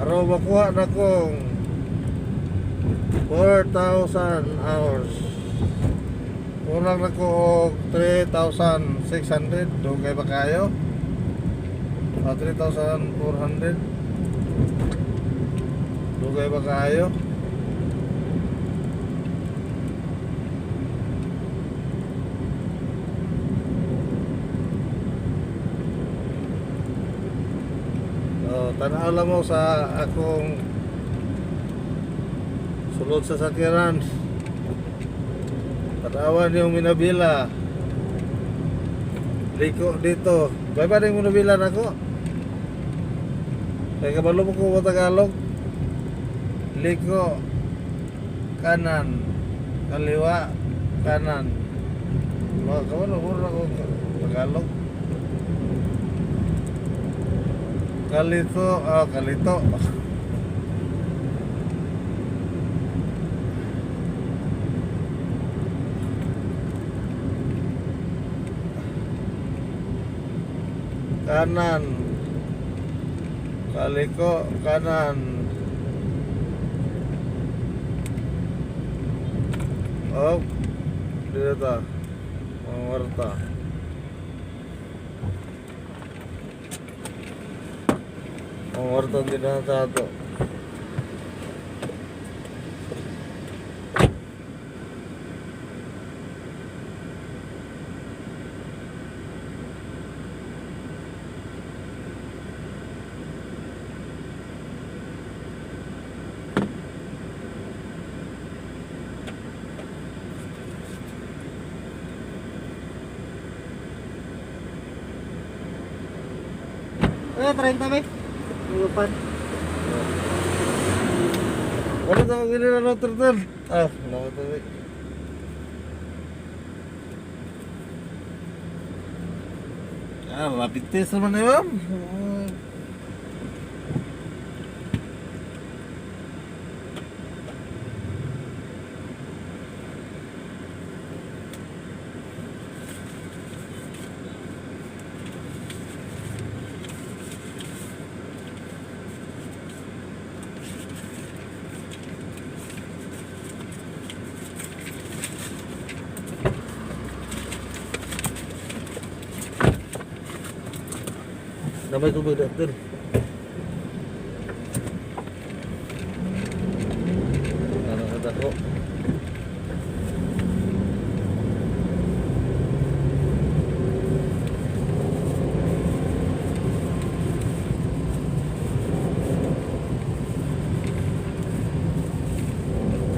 Aron makuha na kong 4,000 hours. Kulang na ko og 3,600. Dugay ba kayo? Ah, 3,400. Dugay ba kayo? Oh, tanaw lang mo sa akong sulod sa sakyanan. Tanawan yung Minabila. Liko dito. Bye bye yung Minabila nako. Kaya kabalo mo ko Tagalog. Liko kanan, kaliwa kanan. Mga kabalo mo ako Tagalog. Kalito, ah, kalito. Kanan. Kaliko, kanan. Oh, dito ta. Mga warta. Mga warta din na sa ato. Eh, 30 ba? Lupan. Wala ta gili na Rotterdam. Ah, wala ta. Ah, rapid test naman eh, ma'am. Damay tubig doktor. Ano ka dako?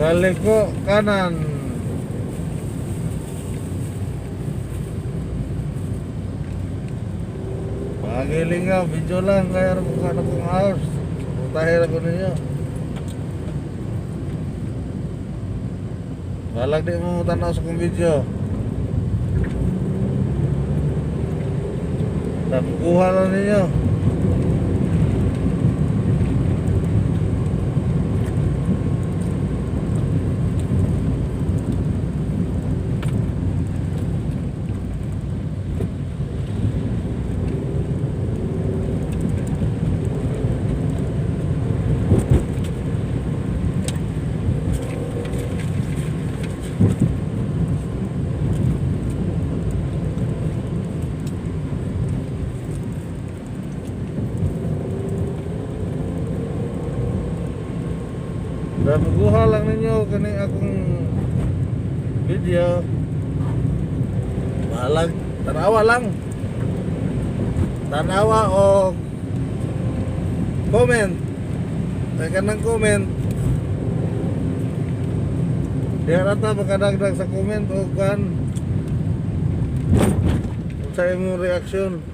Kaliko kanan. Pagiling nga, video lang, kaya kung ano kong house. Putahin ako ninyo. Balag di mo tanaw sa kong video. Nakukuha lang ninyo. Nakukuha lang ninyo kani akong video. Balag, tanawa lang. Tanawa o comment. Teka ng comment. Di rata makadagdag sa comment o kan. Sa imong reaksyon.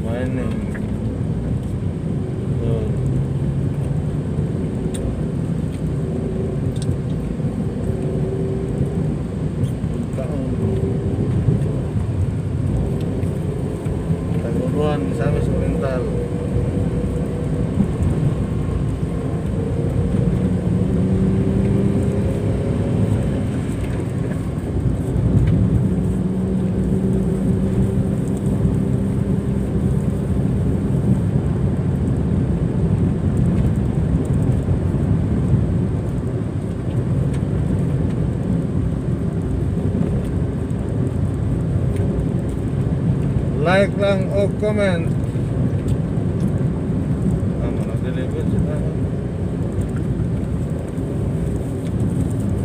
Mining. Misamis Oriental. Like lang o comment.